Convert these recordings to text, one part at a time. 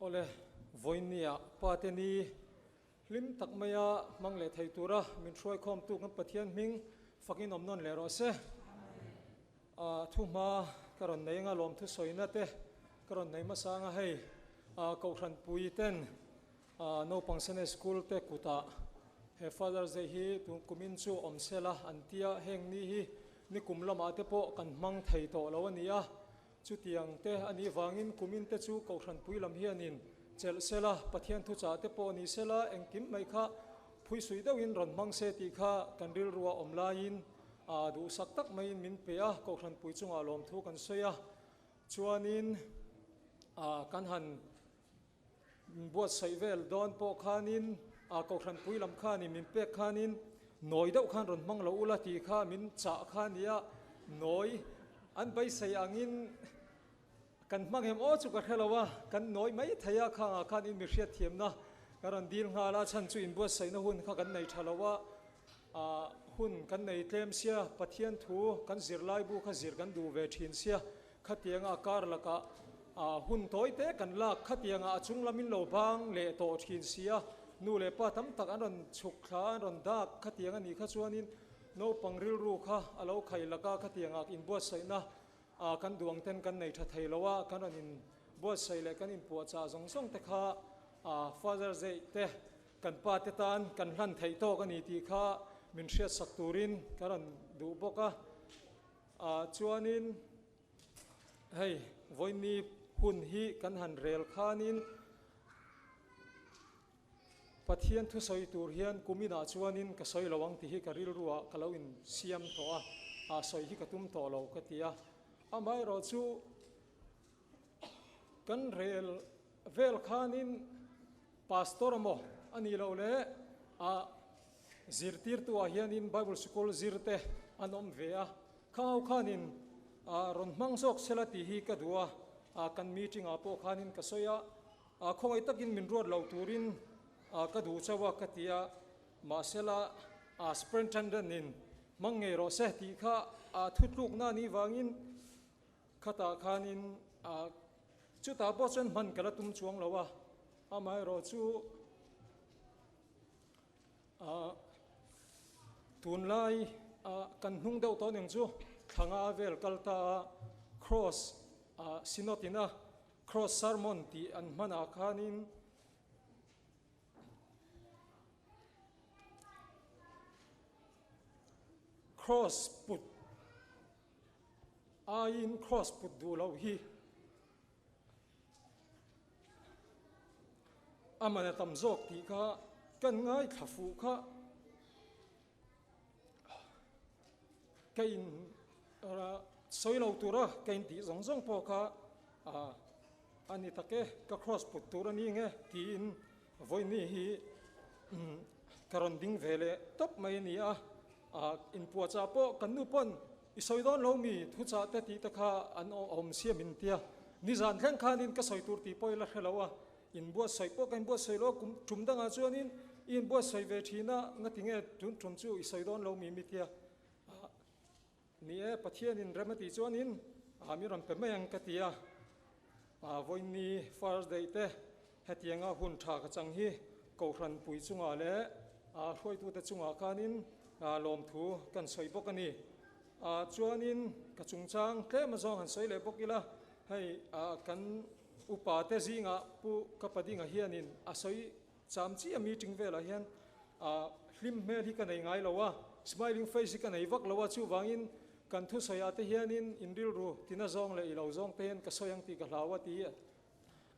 Awle, vawiinnia pate ni hlim tak maia hmang leh thei tura min hruaikhawmtu kan Pathian hming fakin awm nawn leh rawh se. Thuhma ka rawn nei anga lawmthu sawina te ka rawn nei hmasa anga hei Kohhran pui ten naupang Sunday School te kutah he Father's Day hi tun kumin chu awm sela an tia heng ni hi nikum lamah te pawh kan hmang thei tawh lo a ni a. Chutiang te a nih vangin kumin te chu Kohhran pui lam hianin chelh sela, Pathian thuchah te pawh ni sela engkim mai kha phuisui deuhin rawn hmang se tih kha kan rilrua awm laiin duhsak tak maiin min pe a, Kohhran pui chungah lawmthu kan sawi a. Chuanin kan han buatsaih vel dawn pawh khanin Kohhran pui lam khanin min pek khanin nawi deuh khan rawn hmang lo ula tih kha min chah kha nia, nawi an beisei angin kan hmang em aw chu ka hre lo a, kan nawi mai thei a, khangah khan in mi hriatthiamna ka rawn dil nghal a, chhan chu inbuatsaihna hun kha kan nei tha lo a, hun kan nei tlem sia, Pathian thu kan zirlai bu kha zir kan duh ve thin sia, Khatianga a kar lakah hun tawi te kan lak, khatianga a chung lamin lo bang leh tawh thin si a, nu leh pa tam tak an rawn chhuk thla, an rawn dak, khatiang a nih kha chuanin naupang rilru kha a lo khai laka khatianga inbuatsaihna kan duang ten kan nei tha thei lo a, kan rawn inbuatsaih leh kan inpuahchah zawng zawng te kha Father Zei te kan pa te tan kan hlan theih tawk a ni tih kha min hriatsak turin ka rawn duh bawk a. Ah chuanin hei vawiini hun hi kan han rel khanin Pathian thusawi tur hian kuminah chuanin ka sawi lo ang tih hi ka rilruah ka lo insiam tawh a, ah sawi hi ka tum tawh lo ka ti a. Amaherawh chu kan rel vel khanin Pastor emaw a nih loh leh ah Zirtirtu ah hianin Bible Sikul zir te an awm ve a, khangho khanin rawn hmang zawk sela tih hi ka duh a, kan meeting ah pawh khanin ka sawi a, khawngaih takin min ruat lo turin ka duh chauh a ka ti a, mahsela Superintendent in hmang ngei rawh se tih kha thutlukna a nih vangin khatah khanin chutah pawh chuan hman ka la tum chuang lo a, amaherawhchu. Tunlai kan hnung deuh tawh ning chu thlanga vel kal ta a Cross Synod ina Cross Sermon tih an hmanah khanin Cross put aiin Cross put duh loh hi A man a tam zawk tih kha kan ngaithla fuh kha ka in sawi lo tura ka in tih zawng zawng pawh kha a ni tak e, ka cross put tur a ni nge tiin vawiini hi ka rawn ding ve leh tawp mai a ni a, inpuahchah pawh kan nu pawn I sawi dawn lo mi thuchah te tih te kha an awm siam in tia. Nizan thleng khanin ka sawi tur tih pawh i la hre lo a, inbuatsawi pawh ka inbuatsawi lo a, kum tum dangah chuanin i inbuatsawi ve thin a, ngati nge tun tum chu i sawi dawn lo mi mi tia. Ni e, Pathianin rem a tih chuanin mi rawn pe mai ang ka ti a, vawiinni first day te hetianga hun tha ka chang hi Kohhran pui chungah leh hruaitute chungah khanin lawmthu kan sawi bawk a ni. Chuanin ka chungchang tlem azawng han sawi leh bawk ila, hei kan upa te zingah Pu Kapadinga hianin a sawi cham chiah meeting velah hian hlim hmel hi ka nei ngai lo a, smiling face hi ka nei vak lo a, chuvangin kan thusawiah te hianin in rilru tina zawng leh i lo zawng te hian ka sawi ang tih ka hlau a ti a.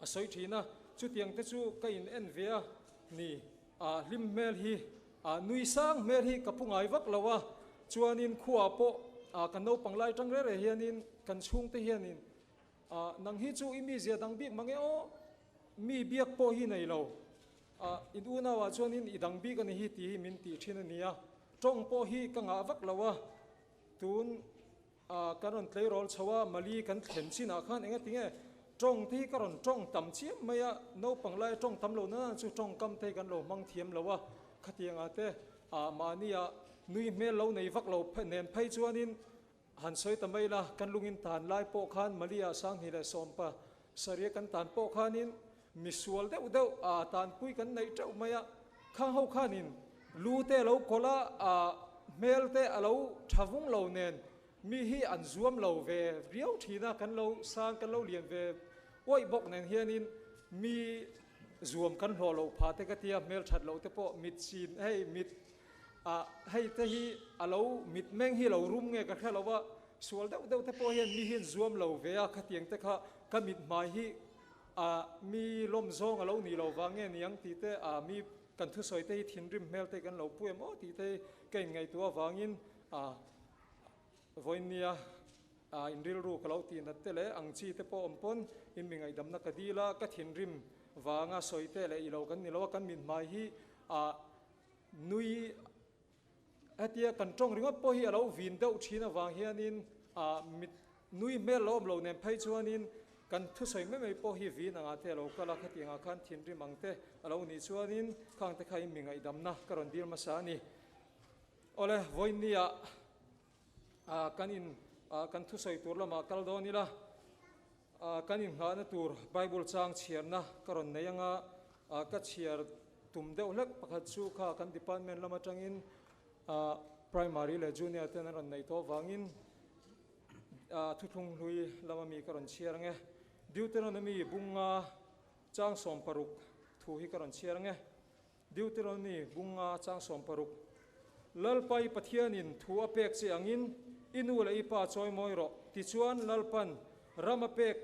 A sawi thin a, chutiang te chu ka in en ve a ni. A hlim hmel hi, a nui sang hmel hi ka pu ngai vak lo a, chuanin khuaah pawh kan naupang lai tang rere hianin kan chhungte hianin nang hi chu i mizia dang bik mang e aw, mi biak pawh hi nei lo, in unauah chuanin i dang bik a ni hi tih hi min tih thin a ni a, tawng pawh hi ka ngah vak lo a, tun A, kan rawn tleirawl chho a, Mali kan thlen chinah khan enga tinge tawng te hi ka rawn tawng tam chiam mai a, naupang laia tawng tam lo nana chu tawngkam te hi kan lo hmang thiam lo a, khatiangah te ah mahnia nui hmel lo nei vak lo nen phei chuanin han sawi ta mai la, kan lungin tan lai pawh khan Mali ah 2010 saria kan tan pawh khanin. Misual deuh deuh a tanpui kan neih teuh mai a, khang ho khanin lu te a lo kawlh a, a hmel te a lo tha vung lo nen mi hi an zuam lo ve riau thin a, kan lo sang kan lo lian ve uaih bawk nen hianin mi zuam kan hlawh loh phah te ka tia, hmel that loh te pawh mit chin hei mit ah hei te hi a lo mitmeng hi a lo rum nge ka hre lo a, sual deuh deuh te pawh hian mi hi an zuam lo ve a, khatiang te kha ka mit hmai hi A mi lawm zawng a lo nih lo vang nge niang tih te, a mi kan thusawi te hi thinrim hmel te kan lo pu em aw tih te hi ka inngaihtuah avangin a vawinia a inrilru ka lo tih nat te leh ang chi te pawh awm pawn in mi ngaihdamna ka dil a, ka thinrim vanga sawi te leh i lo kan ni lo a, kan mithmai hi a nui Hetia kan tawng ringawt pawh hi a lo vin deuh thin avang hianin ah mit nui hmel lo awm lo nen phei chuanin kan thusawi mai mai pawh hi vin angah te a lo kal a, khatiang ah khan thinrim ang te a lo nih chuanin khang te kha in mi ngaihdamna ka rawn dil hmasa a ni. Awle, vawiinniah ah kan in ah kan thusawi tur lamah kal dawn ila, ah kan inghahna tur Bible chang chhiarna ka rawn nei anga ah ka chhiar Tum deuh hlek pakhat chu kha kan department lam atangin primary leh junior ten an rawn neih tawh avangin thuthlung hlui lama mi ka rawn chhiar ang e. Deuteronomy bunga chang 16 thu hi ka rawn chhiar ang e. Deuteronomy bunga chang 16 Lalpa i Pathianin thu a pek che angin i nu leh i pa chawi mawi rawh. Tichuan Lalpan ram a pek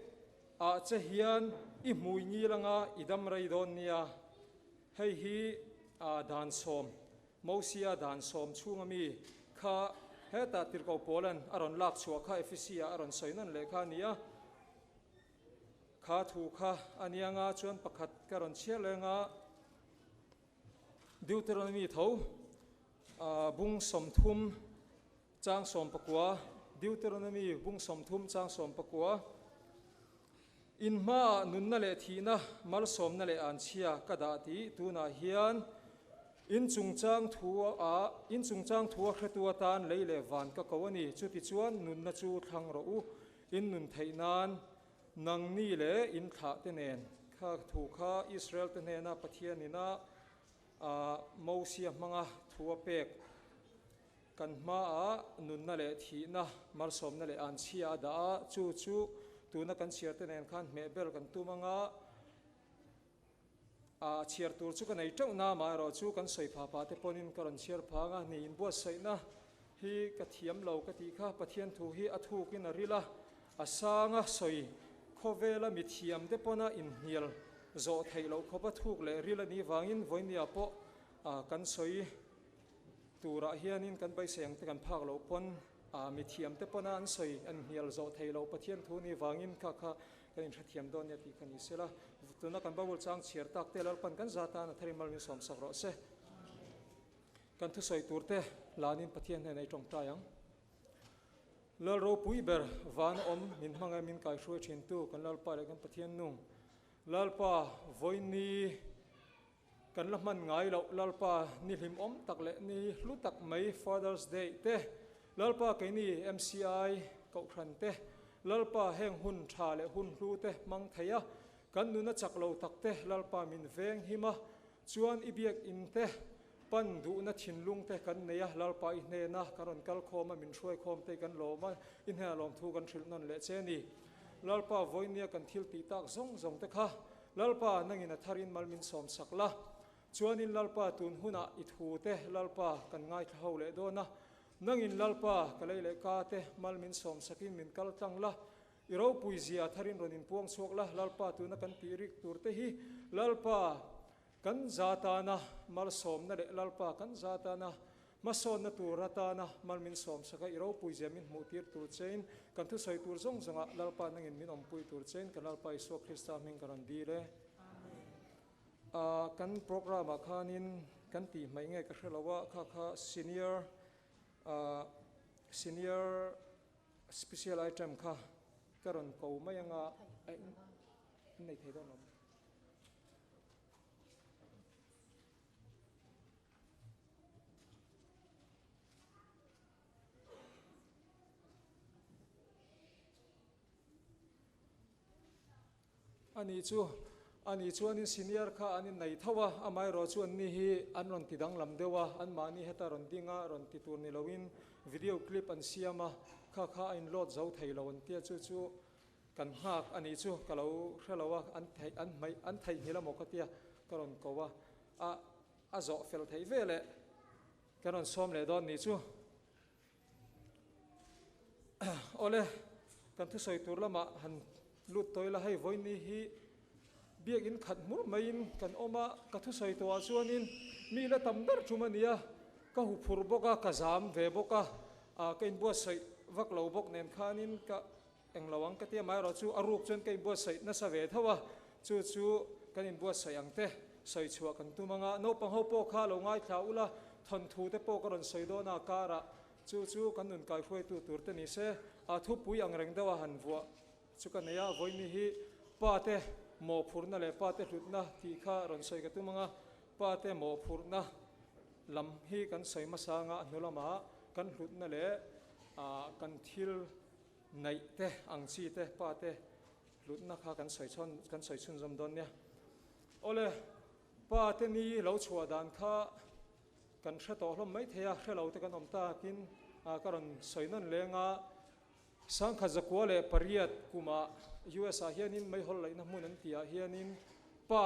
Ah che hian i hmui ngil anga i dam rei dawn nia. Hei hi ah dan sawm, Mosia dan sawm chhunga mi kha hetah tirhkoh Paulan a rawn lak chhuah kha Ephesi ah a rawn sawi nawn leh kha a ni a. Kha thu kha a nia nga chuan pakhat ka rawn chhiar leng a, Deuteronomy tho bung 30 Chang 19, Deuteronomy bung 30 chang 19, In hmaah nunna leh thihna, malsawmna leh anchhia ka dah tih tunah hian in chungchang thu ah in chungchang thu a hretu atan lei leh van ka ko a ni. Chutichuan nunna chu thlang rawh u, in nun theih nan nangni leh in thlah te nen. Kha thu kha Israel te hnena Pathianin a Mosia hmanga thu a pek. Kan hmaah nunna leh thihna, malsawmna leh anchhia a dah a, chu chu tuna kan chhiarte nen khan hmeh ber kan tum anga a chhiar tur chu ka nei teuh na, amaherawh chu kan sawi pha pah te pawhin ka rawn chhiar pha anga ni inbuatsaihna hi ka thiam lo ka tih kha Pathian thu hi a thukin a ril a, a sanga sawi khawvela mithiam te pawna inhnial zawh theih loh khawpa thuk leh ril a nih vangin vawinia pawh kan sawi Turah hianin kan beisei ang te kan phak loh pawn ah mithiam te pawna an sawi an hnial zawh thei loh Pathian thu ni vangin kha kha kan inhrethiam dawn nia tih kha ni sela. Tuna kan Bible chang chhiar tak te Lalpan kan za tan a thar in mal min sawm sak rawh se. Kan thusawi tur te lanin Pathian hnenah i tawngtai ang. Lal ropui ber van awm min hmangaih min kaihruai thintu kan Lalpa leh kan Pathian nung Lalpa vawiini Kan la hman ngai loh Lalpa ni hlimawm tak leh ni hlu tak mai Father's Day te, Lalpa keini MCI Kohhran te, Lalpa heng hun tha leh hun hlu te hmang thei a, kan nuna chak lo tak te Lalpa min veng him a, chuan i biakinn te pan duhna thinlung te kan nei a, Lalpa i hnena kan rawn kal khawm a, min hruai khawm te kan lawm a, i hnena lawmthu kan hrilh nawn leh che a ni. Lalpa vawinia kan thil tih tak zawng zawng te kha Lalpa, nangin a tharin mal min sawmsak la. Chuanin Lalpa, tun hunah i thu te Lalpa kan ngaithla ho leh dawn a. Nangin Lalpa, ka lei leh ka te mal min sawmsakin min kal tlang la. I ropui zia a tharin rawn inpuang chhuak la. Lalpa, tuna kan tih rik tur te hi Lalpa kan za tana malsawmna leh Lalpa kan za tana Hmasawnna tur atana mal min sawmsak a, i ropui zia min hmuh tir tur chein, kan thusawi tur zawng zawngah Lalpa nangin min awmpui tur chein kan Lalpa Isua Krista hming ka rawn dil e. Kan programme ah khanin kan tih hmaih nge ka hre lo a, kha kha senior senior special item kha ka rawn ko mai anga nei thei dawn lo. A nih chu. Ani chuanin senior kha an innei tho a, amaherawh chu anni hi an rawn ti danglam deuh a, anmahni heta rawn ding a, rawn ti tur ni loin video clip an siam a, kha kha a inload zo thei lo an tia, chu chu kan nghak a nih chu ka lo hre lo a, an theih an hmaih an theihnghilh a maw ka tia ka rawn ko a, a a zawh fel theih veleh kan rawn sawm leh dawn nih chu. Awle, kan thusawi tur lamah han lut tawi la, hei vawiini hi biakin khat hmur maiin kan awm a, ka thusawi tawhah chuanin mi la tam ber tum a nia, ka hu phur bawk a, ka zam ve bawk a, ka inbuatsaih vak lo bawk nen khanin ka Englo ang ka ti amaherawh chu a ruk chuan ka inbuatsaih nasa ve tho a, chu chu kan inbuatsaih ang te sawi chhuah kan tum ang a, naupang ho pawh kha lo ngaithla ula, thawnthu te pawh ka rawn sawi dawn a karah chu chu kan nun kaihruaitu tur te ni se, a thupui ang reng deuh a han vuah chu ka nei a, vawiini hi pa te mawhphurhna leh pa te hlutna tih kha rawn sawi ka tum ang a, pa te mawhphurhna lam hi kan sawi hmasa ang a, a hnu lamah kan hlutna leh kan thil Naih te, ang chi te, pa te hlutna kha kan sawi chhawn, kan sawi chhunzawm dawn nia. Awle, pa te ni lo chhuah dan kha kan hre tawh hlawm mai thei a, hre lo te kan awm takin ka rawn sawi nawn leng a. Sangkhat zakua leh pariat kumah US ah hianin meihawl laihna hmun an tihah hianin pa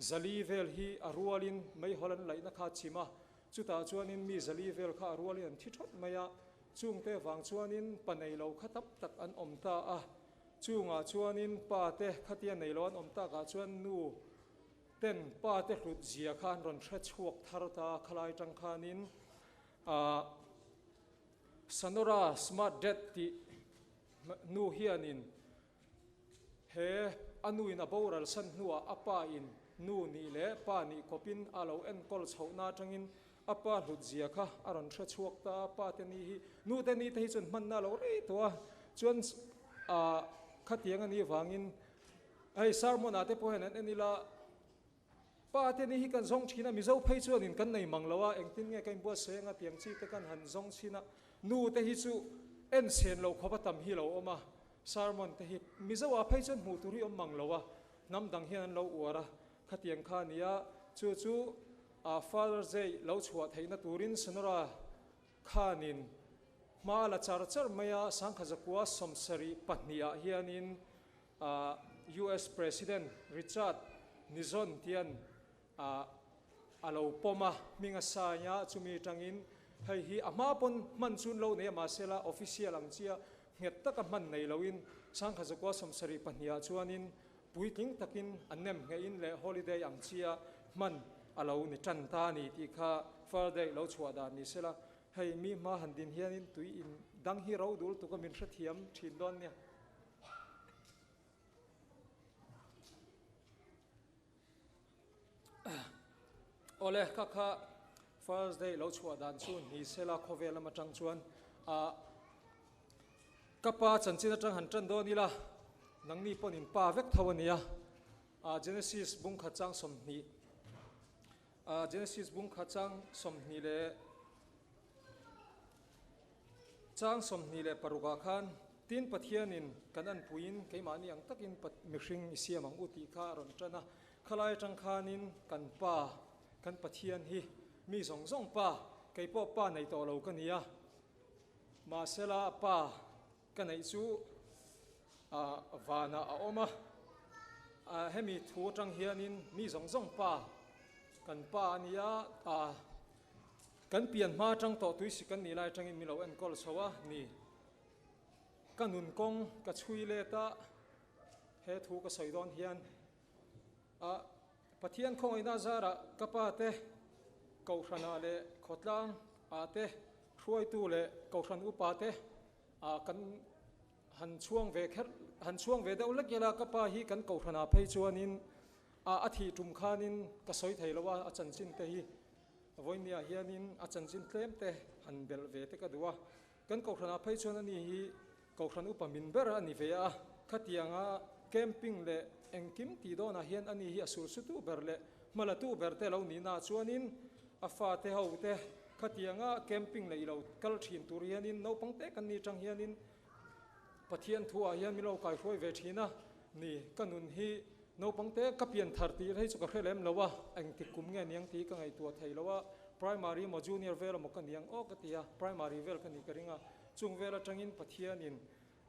zali vel hi a rualin meihawl an laihna kha a chim a, chutah chuanin mi zali vel kha a rualin an thi thawt mai a. Chungte vang chuanin pa nei lo kha tam tak an awm ta a, chungah chuanin pa te khatia nei lo an awm takah chuan nu ten pa te hlut zia kha an rawn hre chhuak thar ta a, khalai tang khanin ah Sanora Smart Dad tih nu hianin He a nuin a boral san hnuah a pa in nu nih leh pa nih kawpin a lo enkawl chhohna atangin a pa hlut zia kha a rawn hre chhuak ta a, pa te ni hi nu te ni te hi chuan hmanna a lo rei tawh a, chuan ah khatiang a nih vangin hei sermon ah te pawh hian an en ila Pa te ni hi kan zawng thin a, Mizo phei chuanin kan nei mang lo a, engtin nge ka inbuatsaih anga tiang chi te kan han zawng chhin a, nu te hi chu en sen lo khawp a tam hi lo awm a, sermon te hi Mizo ah phei chuan hmuh tur hi awm mang lo a, hnam dang hian an lo uar a, khatiang kha a ni a, chu chu Father's Day lo chhuah theihna turin Sonora khanin hma la char char mai a, Sangkha zakua 72 ah hianin US President Richard Nixon tian a lo pawm a, hming a sign a, chumi atangin hei hi a hma pawn hman chun lo nei a, mahsela official ang chia nghet taka hman nei loin Sangkha zakua 72 ah chuanin puitling takin a nem nghehin leh holiday ang chia hman a lo ni tan ta a ni tih kha Faraday lo chhuah dan ni sela, hei mi hma han din hianin tui in dang hi ro dul tuk a min hrethiam thin dawn nia. Awle ka kha first day lo chhuah dan chu ni sela khawvel lam atang chuan a ka pa chanchin atang han tan dawn ila nangni pawn in pa vek tho ania a Genesis bung khat chang 20 a Genesis bung khat chang 20 leh Chang 26 ah khan, Tin, Pathianin kan anpuiin keimahni ang takin mihring i siam ang u tih kha a rawn tan a. Khalai atang khanin kan Pa, kan Pathian hi mi zawng zawng Pa, kei pawh Pa nei tawh lo ka ni a, mahsela Pa ka neih chu vanah a awm a. Hemi thu atang hianin mi zawng zawng Pa, kan Pa a ni a, Kan pian hma atang tawh tuisik kan nih lai atangin min lo enkawl chho a ni. Ka nun kawng ka chhui let a, he thu ka sawi dawn hian a Pathian khawngaihna zarah ka pa te Kohhranah leh khawtlang ah te hruaitu leh Kohhran upa te ah kan han chhuang ve kher han chhuang ve deuh lek ila ka pa hi kan Kohhranah phei chuanin a a thih tum khanin ka sawi thei lo a, a chanchin te hi Vawinia hianin a chanchin tlem te han belh ve te ka duh a, kan Kohhranah phei chuan ani hi Kohhran upa min ber a ni ve a, khatianga camping leh engkim tih dawnah hian ani hi a sulsutu ber leh hmalatu ber te lo nihnaah chuanin a fate ho te khatianga camping leh ilo kal thin tur hianin naupang te kan ni tang hianin Pathian thuah hian min lo kaihruai ve thin a ni, ka nun hi. Naupang te ka pian thar tih rei chu ka hre lem lo a, engtik kum nge niang tih ka ngaihtuah thei lo a, primary emaw junior vel emaw ka niang aw ka ti a, primary vel ka nih ka ring a, chung vel atangin Pathianin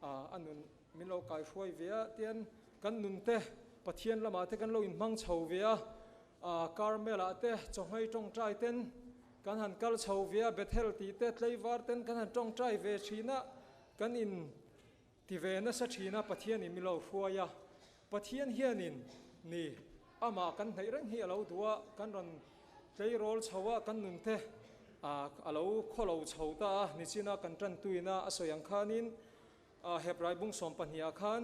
a nun min lo kaihruai ve a, tian kan nun te Pathian lamah te kan lo inhmang chho ve a, Carmel ah te chawhmei tawngtai ten kan han kal chho ve a, Bethel tih te Tleivar ten kan han tawngtai ve thin a, kan in Ti ve nasa thin a, Pathianin min lo hruai a, Pathian hianin ni amah kan hnaih reng hi a lo duh a, kan rawn tleirawl chho a, kan nunte a lo khawlo chho ta a, nichina kan tantuina a sawi ang khanin Hebrai bung 12 ah khan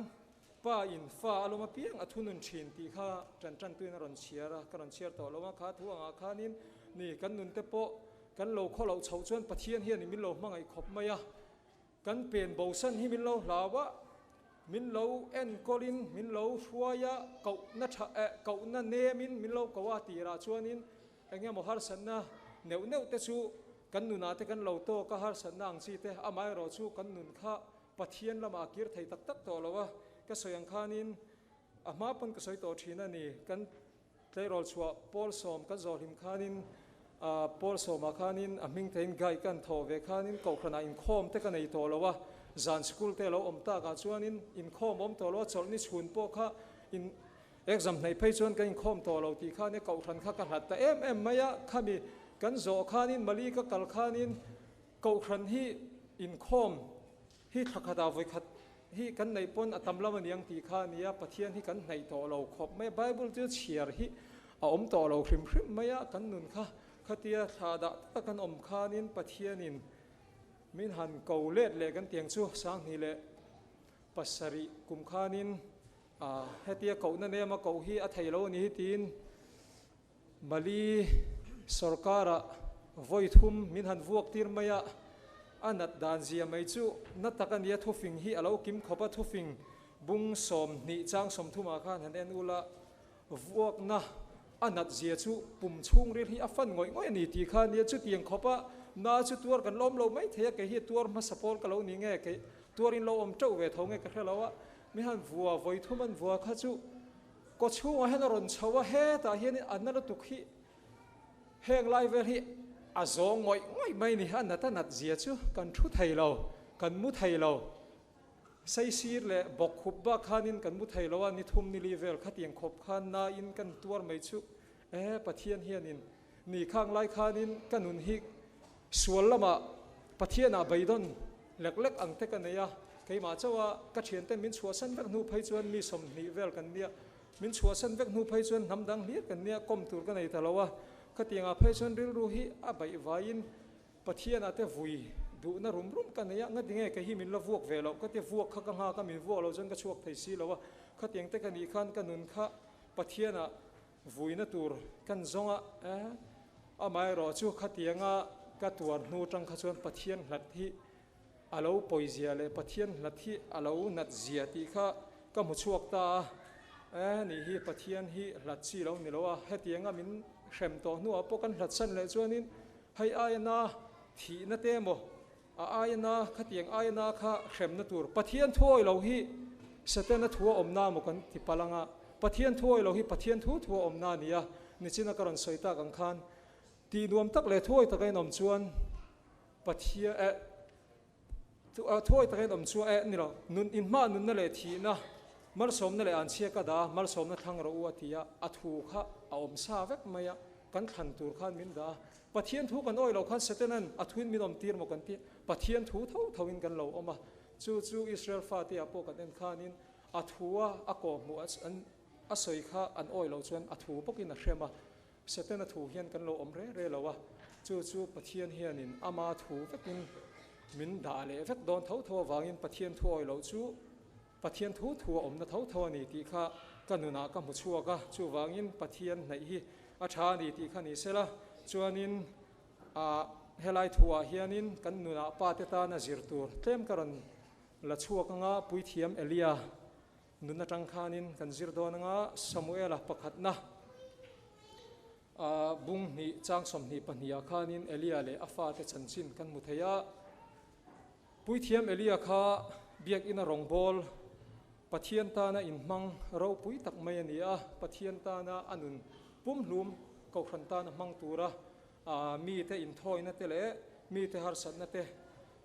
Pa in fa a lawm apiang a thunun thin tih kha tan tantuina a rawn chhiar a, ka rawn chhiar tawh lo a, kha thu angah khanin ni kan nunte pawh kan lo khawlo chhoh chuan Pathian hianin min lo hmangaih khawp mai a. Kan pen bosan hi min lo hlau a, min lo enkawlin min lo hruai a, kohna tha eh kohna nemin min lo ko a tirah chuanin eng emaw harsatna neuh neuh te chu kan nunah te kan lo tawk a, harsatna ang chi te amaherawh chu kan nun kha Pathian lamah a kir thei tak tak tawh lo a, ka sawi ang khanin a hma pawn ka sawi tawh thin a ni, kan Tleirawl chhuah pawl sawm kan zawh hlim khanin pawl sawmah khanin a hming theiin gai kan thawh ve khanin kohhranah inkhawm te ka nei tawh lo a, zan school te a lo awm takah chuanin inkhawm awm tawh lo a, chawlhni chhun pawh kha in exam hnaih phei chuan kan inkhawm tawh lo tih khan e kohhran kha ka hlat ta em em mai a, khami kan zawh khanin Mali ka kal khanin kohhran hi inkhawm Hi thla khatah vawikhat hi kan neih pawn a tam lam a niang tih kha a nia, Pathian hi kan hnaih tawh lo khawp mai a, Bible chu chhiar hi a awm tawh lo hrim hrim mai a, kan nun kha khatia thla dah taka kan awm khanin Pathianin min han ko let leh kan tiang chu 2007 kum khanin hetia kohna nema koh hi a thei lo a ni hi tiin Mali sorkarah vawi thum min han vuak tir mai a, a nat dan zia mai chu na tak a nia, thufing hi a lo kim khawp a, thufing bung 20 chang 30 ah khan han en ula, vuakna a nat zia chu pum chhungril hi a fan ngawih ngawih a ni tih kha a nia, chutiang khawp a na chu tuar kan lawm lo mai thei a, kei hi tuar hmasa pawl ka lo ni nge, kei tuarin lo awm teuh ve tho nge ka hre lo a, min han vua vawi thum an vua kha chu. Kaw chhungah hian a rawn chho a, hetah hianin a na lutuk hi heng lai vel hi a zawng ngawih ngawih mai ni, a nat a nat zia chu kan thu thei lo, kan mu thei lo. Saisir leh bawk khup bak khanin kan mu thei lo a, ni thum ni li vel khatiang khawp khan nain kan tuar mai chu e Pathian hianin ni khang lai khanin ka nun hi sual lamah Pathianah beidawn lek lek ang te ka nei a, keimah chauh a ka thianten min chhuahsan vek hnu phei chuan mi 20 vel kan nia, min chhuahsan vek hnu phei chuan hnam dang hlir kan nia, kawm tur ka nei ta lo a, khatiangah phei chuan rilru hi a baih vaiin Pathianah te vui duhna rum rum ka nei a, ngati nge kei hi min la vuak ve loh ka ti, vuak kha ka nghak a, min vuak lo chuan ka chhuak thei si lo a, khatiang te ka nih khan ka nun kha Pathianah Vuina tur kan zawng a, amaherawh chu khatianga ka tuar hnu atang kha chuan Pathian hlat hi a lo pawizia leh Pathian hlat hi a lo nat zia tih kha ka hmu chhuak ta a, e nih hi Pathian hi hlat chi lo ni lo a, hetianga min hrem tawh hnuah pawh kan hlat san leh chuanin hei aia thihna te emaw A aina, khatiang aina kha hremna tur. Pathian thuawi lo hi Setana thua awmna maw kan ti palh anga, Pathian thuawi lo hi Pathian thu thua awmna a ni a, nichina ka rawn sawi tak ang khan tih nuam tak leh thuawi taka inawm chuan Pathian eh thuawi taka inawm chuan eh ni lo, nun inhma nunna leh thihna malsawmna leh anchhia ka dah a, malsawmna thlang rawh u a ti a, a thu kha a awm sa vek mai a, kan thlan tur khan min dah a. Pathian thu kan awih loh khan Satanan a thuin min awm tir maw kan ti? Pathian thu tho thoin kan lo awm a, chu chu Israel fate ah pawh kan en khanin a thu a a kawhhmuh an a sawi kha an awih loh chuan a thu bawkin a hrem a, Satana thu hian kan lo awm re re lo a, chu chu Pathian hianin ama thu vekin min dah leh vek dawn tho tho avangin Pathian thu awih loh chu Pathian thu thu a awmna tho tho a ni tih kha ka nunah ka hmu chhuak a, chuvangin Pathian hnaih hi a tha a ni tih kha ni sela, chuanin ah helai thuah hianin kan nunah pa te tana zir tur tlem ka rawn la chhuak anga Puithiam Elia nun atang khanin kan zir dawn anga Samuela pakhatna ah bung hnih chang 22 ah khanin Elia leh a fate chanchin kan hmu thei a. Puithiam Elia kha biakina rawngbâwl Pathian tana inhmang ropui tak mai a ni a, Pathian tana a nun pumhlum Kohhran tana hmang tura mite inthawina te leh mite harsatna te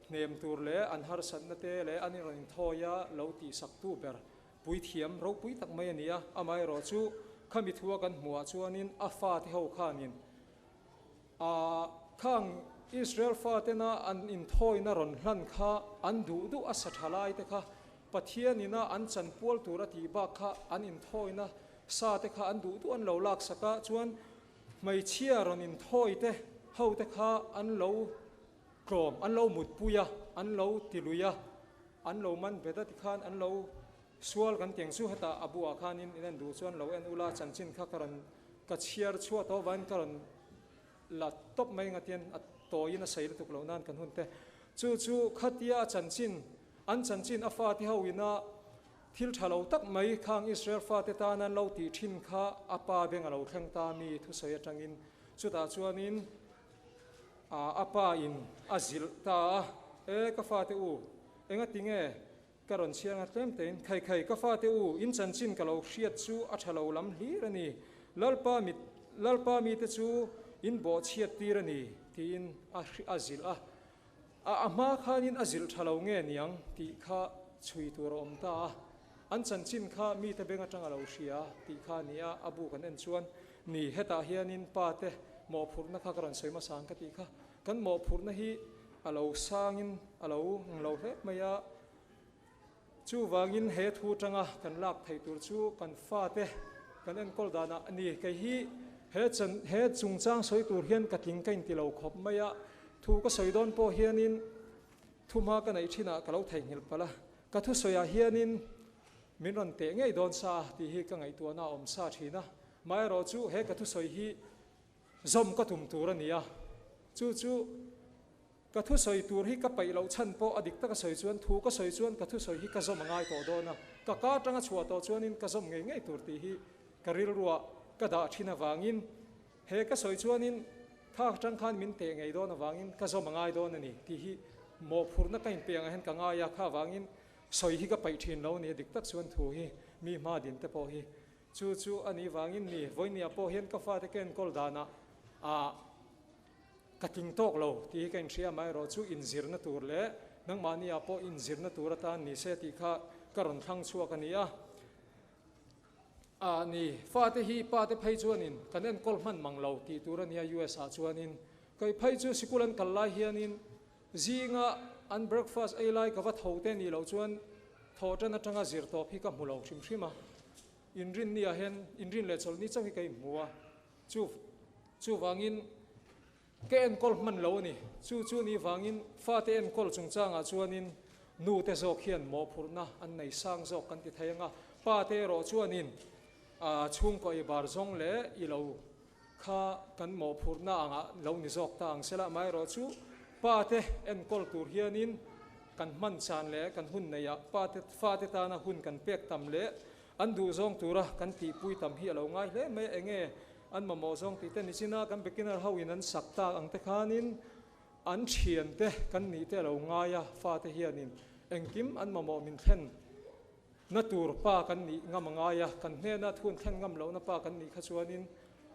hnem tur leh an harsatna te leh an rawn inthawia lo tihsaktu ber puithiam ropui tak mai a ni a. Amaherawhchu khami thua kan hmuhah chuanin a fate ho khanin A Khang Israel fatena an inthawina rawn hlan kha an duh duh a sa tha lai te kha Pathian ina an chanpual tur a tih bak kha an inthawina sa te kha an duh duh an lo laksak a, chuan hmeichhia rawn inthawi te ho te kha an lo tlawm, an lo mutpui a, an lo tilui a, an lo man bet a tikhan an lo sual kan tiang chu hetah a buah khanin in en duh chuan lo en ula chanchin kha ka rawn Ka chhiar chhuah tawh avangin ka rawn la tawp mai ngatian a tawiin a sawi lutuk loh nan kan hun te. Chu chu khatia a chanchin, an chanchin a fate ho ina thil tha lo tak mai khang Israel fate tan an lo tih thin kha a pa beng a lo thleng ta mi thusawi atangin chutah chuanin a pa in a zilh ta a, E ka fate u, engati nge Ka rawn chhiar nga tlem tein, Khai khai, ka fate u, in chanchin ka lo hriat chu a tha lo lam hlir a ni. Lalpa mit, Lalpa mite chu in bawh chhiat tir a ni, tiin a a zilh a. A a hma khanin a zilh tha lo nge niang tih kha chhui tur a awm ta a. An chanchin kha mite beng atang a lo hria tih kha a ni a, a bu kan en chuan, Ni, hetah hianin pa te mawhphurhna kha ka rawn sawi hmasa ang ka tih kha. Kan mawhphurhna hi a lo sangin a lo nglo hle mai a, chuvangin he thu atanga kan lak theih tur chu kan fate kan enkawl danah a ni. Kei hi he chan he chungchang sawi tur hian ka tling ka inti lo khawp mai a, thu ka sawi dawn pawh hianin thuhma ka neih thinah ka lo theihnghilh palh a, ka thusawiah hianin min rawn teh ngei dawn sa tih hi ka ngaihtuahna a awm sa thin a, maherawhchu he ka thusawi hi Zawm ka tum tur a ni a, chu chu ka thusawi tur hi ka paih loh chhan pawh a dik taka sawi chuan thu ka sawi chuan ka thusawi hi ka zawm a ngai tawh dawn a, ka ka atanga chhuah tawh chuanin ka zawm ngei ngei tur tih hi ka rilruah ka dah thin avangin he ka sawi chuanin tha atang khan min teh ngei dawn avangin ka zawm a ngai dawn a ni tih hi mawhphurhna ka inpe angah hian ka ngai a, kha avangin sawi hi ka paih thin lo a ni a dik tak chuan thu hi mi hma din te pawh hi Chu chu a nih vangin ni, vawinia pawh hian ka fate ka enkawl danah ah ka tling tawk lo tih hi ka inhria amaherawh chu inzirna tur leh nangmahniah pawh inzirna tur atan ni se tih kha ka rawn thlang chhuak a ni a. Ah ni, fate hi pate phei chuanin kan enkawl hman mang lo tih tur a nia US ah chuanin kei phei chu sikul an kal lai hianin zinga an breakfast ei lai ka va tho te nih loh chuan thawhtan atanga zir tawp hi ka hmu lo hrim hrim a. Inrinni ah hian inrin leh chawlhni chauh hi ka inhmu a, chu chuvangin ka enkawl hman lo a ni. Chu chu ni vangin fate enkawl chungchangah chuanin nute zawk hian mawhphurhna an nei sang zawk kan ti thei ang a, pate erawh chuanin chhungkaw ei bar zawng leh i lo kha kan mawhphurhna angah lo ni zawk ta ang sela, amaherawhchu pate enkawl tur hianin kan hman chan leh kan hun neihah pate fate tana hun kan pek tam leh an duh zawng tura kan tihpui tam hi a lo ngai hle mai a, enge an mamawh zawng tih te nichina kan beginner ho in an sak tak ang te khanin an thiante kan nih te a lo ngai a, fate hianin engkim an mamawh min thlen Na tur pa kan nih ngam a ngai a, kan hnena thun thlen ngam lohna pa kan nih kha chuanin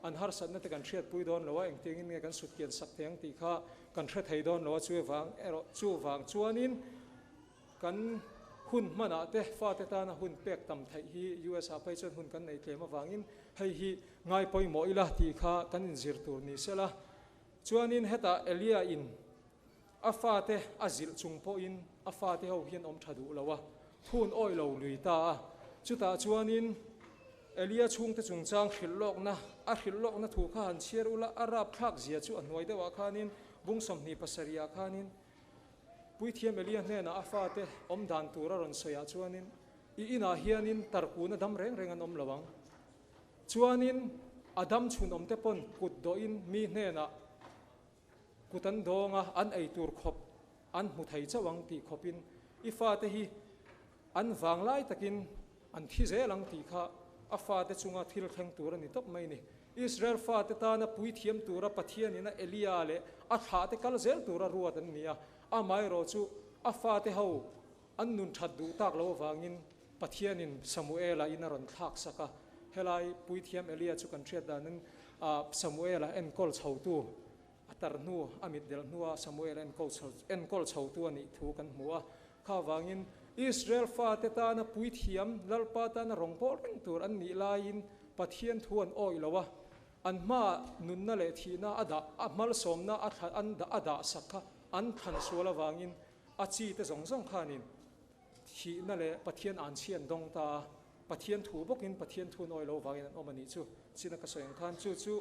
an harsatna te kan hriatpui dawn lo a, engtiangin nge kan sutkian sak thei ang tih kha kan hre thei dawn lo a, chuvang erawh chuvang chuanin kan hun hmanah te fate tana hun pek tam theih hi US ah phei chuan hun kan nei tlem avangin hei hi ngai pawimawh ila tih kha kan inzir tur ni sela. Chuanin hetah Elia in A fate a zilh chung pawhin a fate ho hian awm tha duh lo a, thun awih lo lui ta a. Chutah chuanin Elia chhungte chungchang hrilh lawkna, a hrilh lawkna thu kha han chhiar ula, a rapthlak zia chu a hnuai deuhah khanin, bung 27 ah khanin Puithiam Elia hnenah a fate awm dan tur a rawn sawiah chuanin, I inah hianin tarkuna dam reng reng an awm lo ang. Chuanin a dam chhun awmte pawn kut dawhin mi hnenah, Kut an dawng a, an ei tur khawp an hmu thei chauh ang tih khawpin i fate hi an vanglai takin an thi zel ang tih kha a fate chunga thil thleng tur a ni tawp mai ni. Israel fate tana puithiam tura Pathianin a Elia leh a thlahte kal zel tura ruat an ni a, amaherawhchu a fate ho an nun that duh tak lo avangin. Pathianin Samuela in a rawn thlak sak a. Helai Puithiam Elia chu kan hriat danin Samuela enkawl chhotu a tar hnu, a mit delh hnua Samuela enkawl chhotu a nih thu kan hmu a. Kha vangin Israel fate tana Puithiam Lalpa tana rawngbâwl reng tur an nih laiin Pathian thu an awih lo a, an hmaah nunna leh thihna a dah, a hmalsawmna a thla an a dah sak kha an thlan sual avangin a chi te zawng zawng khanin thihna leh Pathian anchhi an dawng ta a, Pathian thu bawkin Pathian thu an awih lo vangin an awm a nih chu. China ka sawi ang khan chu chu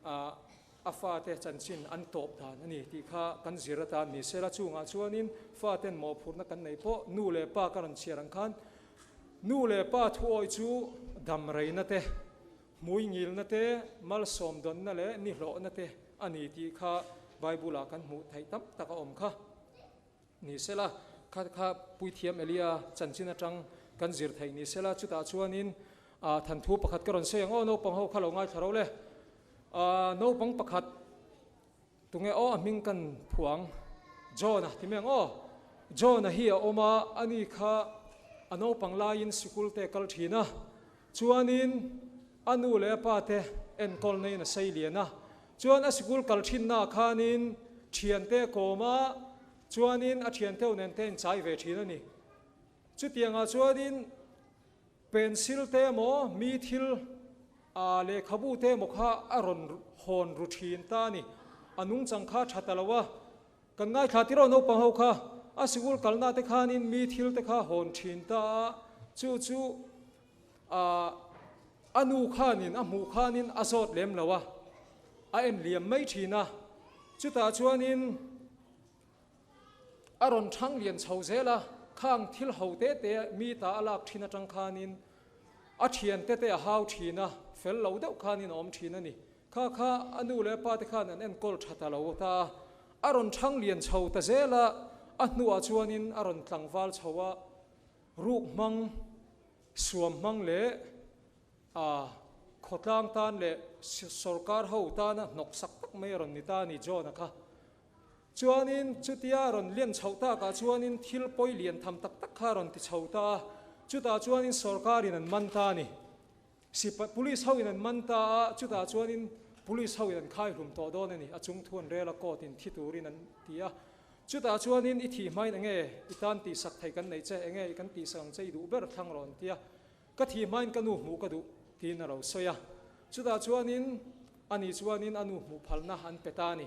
a fate chanchin an tawp dan a ni tih kha kan zir atan ni se la, chungah chuanin faten mawhphurhna kan nei pawh nu leh pa ka rawn chhiar ang khan nu leh pa thu awih chu dam reina te, hmui ngilna te, malsawm dawnna leh nihlawhna te a ni tih kha Bible-ah kan hmuh theih tam tak a awm kha. Ni sela, kha kha Puithiam Elia chanchin atang kan zir theih ni sela, chutah chuanin thanthu pakhat ka rawn sawi ang aw, naupang ho kha lo ngaithla ro le. Naupang pakhat tunge aw a hming kan phuang John-a ti mai ang aw. John-a hi a awm a, ani kha a naupang laiin sikul te kal thin a, chuanin a nu leh a pa te enkawl naiin a sei lian a, Chuan a sikul kal thinnaah khanin thiante a kawm a, chuanin a thianteu nen te a inchai ve thin a ni. Chutiangah chuanin pencil te emaw mi thil ah lehkhabu te emaw kha a rawn hawn ru thin ta a ni. A nungchang kha a tha ta lo a, kan ngaithla tiraw naupang ho kha a sikul kalna te khanin mi thil te kha hawn thin ta a, chu chu A a nu khanin a hmuh khanin a zawt lem lo a, a en liam mai thin a. Chutah chuanin a rawn thang lian chho zel a, khang thil ho te te mi ta a lak thin atang khanin a thiante te a hau thin a, fel lo deuh khanin a awm thin a ni. Kha kha a nu leh a pa te khan an enkawl tha ta lo ta a, a rawn thang lian chho ta zel a, a hnuah chuanin a rawn tlangval chho a, ruk hmang Suam hmang leh a khawtlang tan leh sorkar ho tana hnawksak tak mai a rawn ni ta a ni John-a kha. Chuanin chutia a rawn lian chhoh takah chuanin thil pawi lian tham tak tak kha a rawn ti chho ta a, chutah chuanin sorkarin an man ta a ni. Sipai police hoin an man ta a, chutah chuanin police hoin an khai hlum tawh dawn a ni. A chung thu an rel a, court in thi turin an ti a. Chutah chuanin i thih hmain enge i tan tihsak thei kan neih che, enge i kan tihsak ang che i duh ber thlang rawn ti a, ka thih hmain ka nu hmuh ka duh tiin a lo sawi a. Chutah chuanin ani chuanin a nu hmuh phalna an pe ta a ni.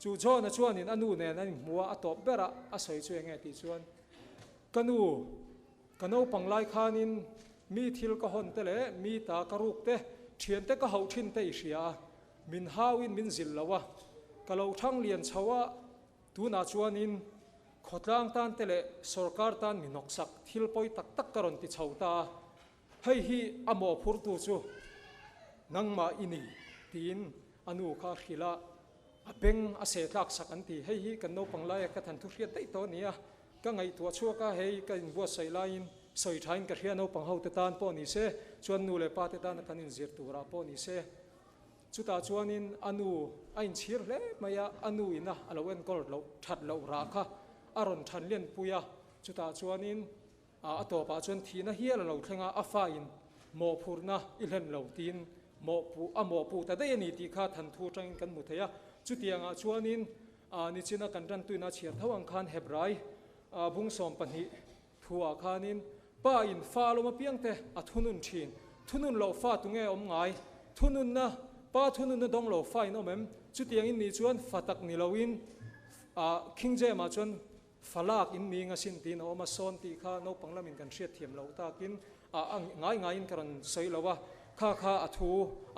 Chu John-a chuanin a nu nen an inhmu a, a tawp berah a sawi chu enge tih chuan, Ka nu, Ka naupang lai khanin mi thil ka hawn te leh mi ta ka ruk te, thiante ka hauh thin te i hria a, min hauin min zilh lo a, ka lo thang lian chho a, tunah chuanin khawtlang tan te leh sorkar tan mi hnawksak thil pawi tak tak ka rawn ti chho ta a, hei hi a mawhphurtu chu nangmah i ni tiin a nu kha a hrilh a. A beng a seh tlak sak an ti. Hei hi kan naupang laia ka than thu hriat daih tawh a ni a, ka ngaihtuah chhuak a, hei ka inbuatsaih laiin sawi thain ka hria naupang hote tan pawh ni se, chuan nu leh pa te tana kan inzir turah pawh ni se. Chutah chuanin a nu a inchhir hle mai a, a nu ina a lo enkawl loh that loh rah kha a rawn than lianpui a, chutah chuanin A tawpah chuan thihna hial a lo thleng a, a fa in mawhphurhna i hlen lo tiin mawhpuh a mawhpuh ta daih a ni tih kha thanthu atangin kan hmu thei a. Chutiangah chuanin nichina kan tantuina chhiar tho ang khan Hebrai bung 12 thuah khanin pa in fa a lawm apiang te a thunun thin. Thunun loh fa tunge awm ngai? Thununna, pa thununna dawng lo fa in awm em? Chutiangin ni chuan fa tak ni loin King James-ah chuan Falak in mi nga sin tiin a awm a, sawn tih kha naupang lamin kan hriat thiam loh takin a ngai ngaiin ka rawn sawi lo a, kha kha a thu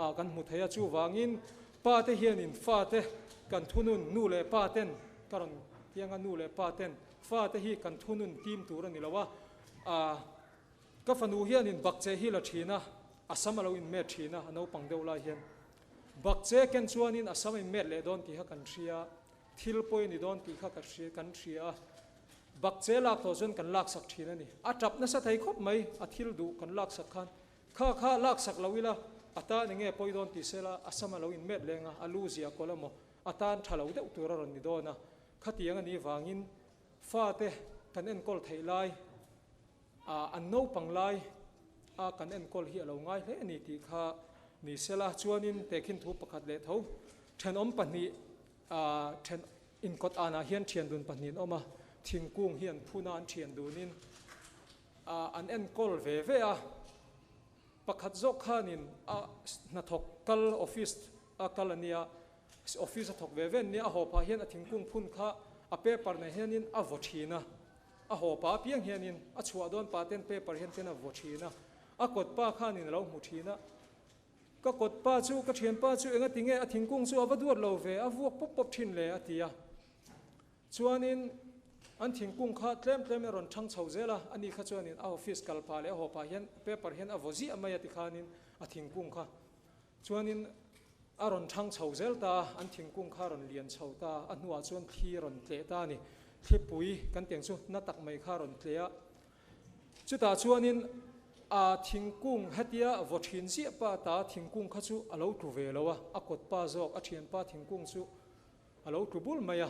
ah kan hmu thei a, chuvangin pa te hianin fa te kan thunun nu leh pa ten ka rawn tiang a, nu leh pa ten fa te hi kan thunun tim tur a ni lo a, ka fanu hianin bakcheh hi la thin a, a sam a lo inmet thin a, a naupang deuh lai hian bakcheh ken chuanin a sam a inmet leh dawn tih kha kan hria. Thil pawi a ni dawn tih kha ka hria, kan hria a. Bakche lak tawh chuan kan laksak thin a ni. A tap nasa thei khawp mai, a thil duh kan laksak khan. Kha kha laksak lo ila, a tan enge pawi dawn tih sela, a sam a lo inmet leng a, a lu ziah kawlh emaw, a tan tha lo deuh tur a rawn ni dawn a. Khatiang a nih vangin fate kan enkawl theih lai. An naupang lai a kan enkawl hi a lo ngai hle a ni tih kha ni sela chuanin tehkhin thu pakhat leh tho thenawm pahnih then inkawt anah hian thian dun pahnih an awm a, thingkung hi an phun a an thian dunin an enkawl ve ve a, pakhat zawk khanin a hnathawk kal office a kal a nia, office a thawk ve ve an nia, a haw phah hian a thingkung phun kha a paper nen hianin a vaw thin a. A haw pa apiang hianin a chhuah dawn pa ten paper hian ten a vaw thin a, a kawt pa khanin a lo hmu thin a, Ka kawt pa chu, ka thian pa chu enga tinge a thingkung chu a va duat lo ve, a vuak pawp pawp thin le a ti a. Chuanin an thingkung kha tlem tlem in a rawn thang chho zel a, ani kha chuanin a office kal pah leh a haw pah hian paper hian a vaw ziah mai a tikhanin a thingkung kha Chuanin a rawn thang chho zel ta a, an thingkung kha a rawn lian chho ta a, a hnuah chuan thli a rawn tleh ta a ni. Thlipui kan tih ang chu na tak mai kha a rawn tleh a. Chutah chuanin a thingkung hetia vaw thin ziah pa ta thingkung kha chu a lo tlu ve lo a, a kawt pa zawk a thianpa thingkung chu a lo tlu bul mai a.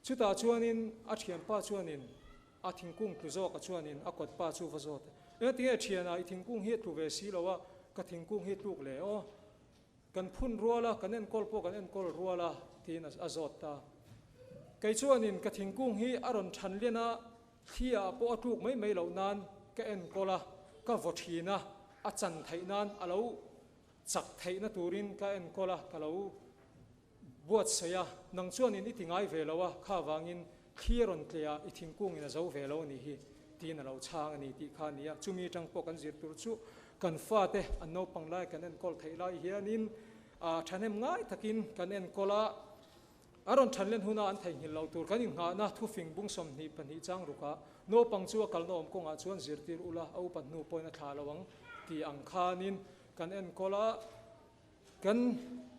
Chutah chuanin a thianpa chuanin a thingkung tlu zawk a chuanin a kawt pa chu va zawt a, Engati nge thianah i thingkung hi a tlu ve si lo a, ka thingkung hi a tluk le aw. Kan phun rual a, kan enkawl pawh kan enkawl rual a, tiin a zawt ta. Kei chuanin ka thingkung hi a rawn than lian a, thli ah pawh a tluk mai mai loh nan ka enkawl a, ka vaw thin a, a chan theih nan a lo chak theihna turin ka enkawl a, ka lo Buatsaih a, nang chuanin i ti ngai ve lo a, kha vangin thli a rawn tle a, i thingkungin a zo ve lo a nih hi, tiin a lo chhang a ni tih kha a ni a. Chumi atang pawh kan zir tur chu kan fate an naupang lai kan enkawl theih lai hianin thahnem ngai takin kan enkawl a, a rawn thanlen huna an theihnghilh loh tur kan innghahna thufing bung 22 chang rukah naupang chu a kalna awm kawngah chuan zirtir ula a upat hnu pawhin a thlah lo ang tih ang khanin kan enkawl a. Kan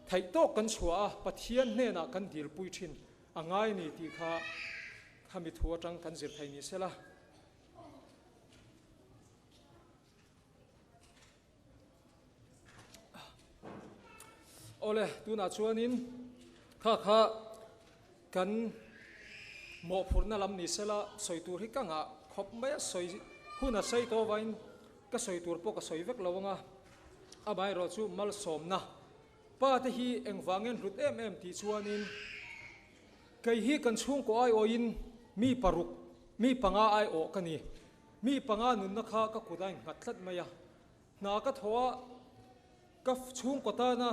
theih tawk kan chhuah a, Pathian hnenah kan dilpui thin a ngai ni tih kha khami thu atang kan zir thei ni sela. Awle, tunah chuanin kha kha kan mawhphurhna lam ni sela sawi tur hi ka ngah khawp mai a, sawi hun a sawi tawh avangin ka sawi tur pawh ka sawi vek lo ang a. Amaherawh chu malsawmna pa te hi engvangin hlut em em tih chuanin kei hi kan chhungkaw aiawhin mi paruk, mi panga aiawh ka ni. Mi panga nunna kha ka kut a innghat tlat mai a. Hna ka thaw a, ka chhungkaw tana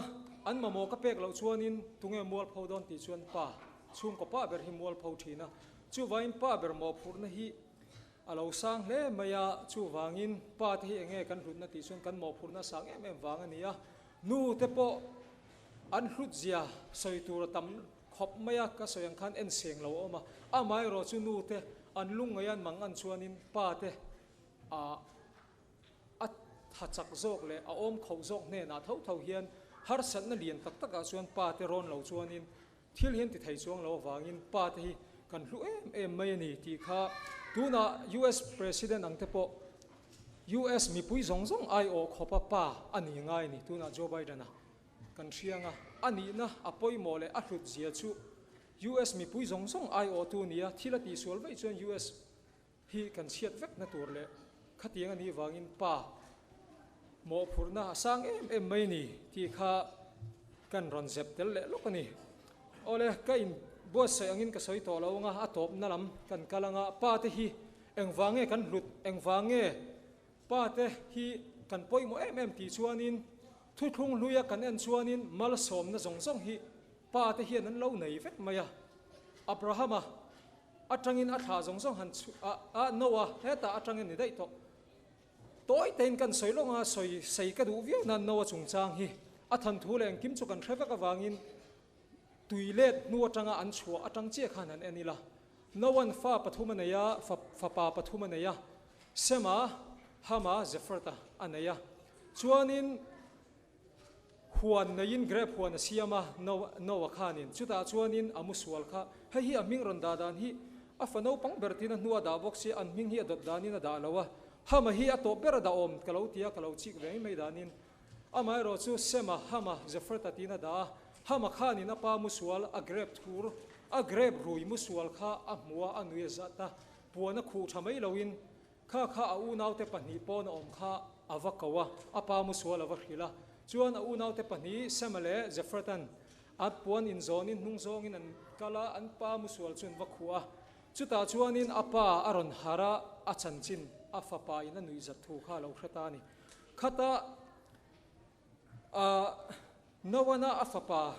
an mamawh ka pek loh chuanin tunge mualpho dawn tih chuan pa, chhungkaw pa ber hi mualpho thin a. Chuvangin pa ber mawhphurhna hi A lo sang hle mai a, chuvangin pa te hi enge kan hlutna tih chuan kan mawhphurhna a sang em em vang a ni a, nu te pawh an hlut zia sawi tur a tam khawp mai a, ka sawi ang khan en seng lo a awm a, amaherawh chu nu te an lungngaih a an mang an chuanin pa te ah a tha chak zawk leh a awm khauh zawk hnenah tho tho hian harsatna lian tak takah chuan pa te rawn lo chuanin Thil hi an ti thei chuang lo avangin pa te hi kan hlu em em mai a ni tih kha tunah US President ang te pawh US mipui zawng zawng aiawh khawpa pa a ni ngai a ni tunah Joe Biden-a kan hriang a, a nihna a pawimawh leh a hlut zia chu US mipui zawng zawng aiawhtu nia thil a tihsual vaih chuan US hi kan chhiat vekna tur leh khatiang a nih vangin pa mawhphurhna a sang em em mai ni tih kha kan rawn zep tel leh lawk a ni. Awle, ka in buatsaih angin ka sawi tawh lo anga a tawpna lam kan kal anga pa te hi engvang nge kan hlut, engvang nge pa te hi kan pawimawh em em tih chuanin thuthlung hluia kan en chuanin malsawmna zawng zawng hi pa te hian an lo nei vek mai a. Abrahama Atangin a thlah zawng zawng han chhu a a no a, hetah atangin ni daih tawh. Tawi tein kan sawi lawng a, sawi sei ka duh viau nan no a chungchang hi a than thu leh engkim chu kan hre vek avangin tui let hnu atanga an chhuah atang chiah khan han en ila. Noa'n fa pathum a nei a, fa fapa pathum a nei a, Sema, Hama, Jefrata a nei a. Chuanin Huan neiin grape huan a siam a, Noah khanin chutah chuanin a mu sual kha. Hei hi a hming rawn dah dan hi a fa naupang ber tiin a hnua dah bawk sia, an hming hi a dawt danin a dah lo a. Hama hi a tawp ber a dah awm ka lo ti a, ka lo chik ve mai mai danin. Amaherawh chu Sema, Hama, Jefrata tiin a dah a. Hama khanin a pa mu sual, a grape thur, a grape rui mu sual kha a hmu a, a nui a zat a, puan a khuh tha mai loin. Kha kha a unaute pahnih pawn a awm kha a va ko a, a pa musual a va hrilh a. Chuan a unaute pahnih Sema leh Jefratan a puan inzawnin hnung zawngin an kal a, an pa musual chu an va khuh a. Chutah chuanin a pa a rawn harh a, a chanchin a fapa in a nuihzat thu kha a lo hre ta a ni. Khata Noana a fapa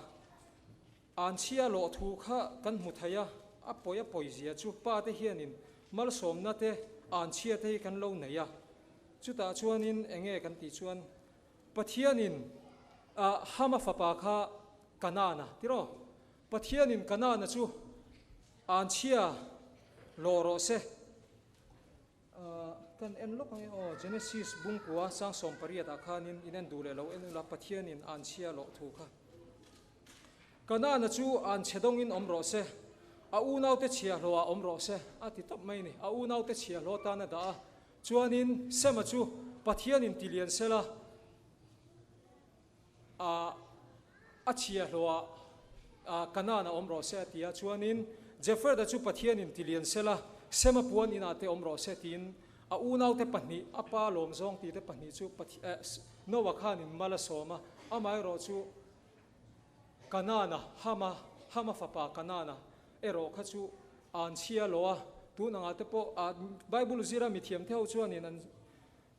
Anchhia lawh thu kha kan hmu thei a, a pawi a pawi zia chu pa te hianin malsawmna te anchhia te hi kan lo nei a. Chutah chuanin enge kan tih chuan Pathianin Hama fapa kha Kanana tiraw? Pathianin Kanana chu anchhia lawh rawh se. Kan en lawk ang e aw, Genesis bungkua sang 18 ah khanin in en duh leh lo en ula Pathianin anchhia lawh thu kha. Kanana chu anchhe dawngin awm rawh se, a unaute chhiahhlawhah awm rawh se, a ti tawp mai a ni. A unaute chhiahhlawh tan a dah a, chuanin Sema chu Pathianin ti lian sela, a a chhiahhlawhah Kanana awm rawh se, a ti a. Chuanin Jefreda chu Pathianin ti lian sela, Sema puan inah te awm rawh se, tiin a unaute pahnih, a pa lawmzawng tite pahnih chu Noah khanin mal a sawm a, amaherawhchu, Kanana, Hama, Hama fapa Kanana erawh kha chu an chhia lo a, tun angah te pawh a Bible zira mithiam te ho chuanin an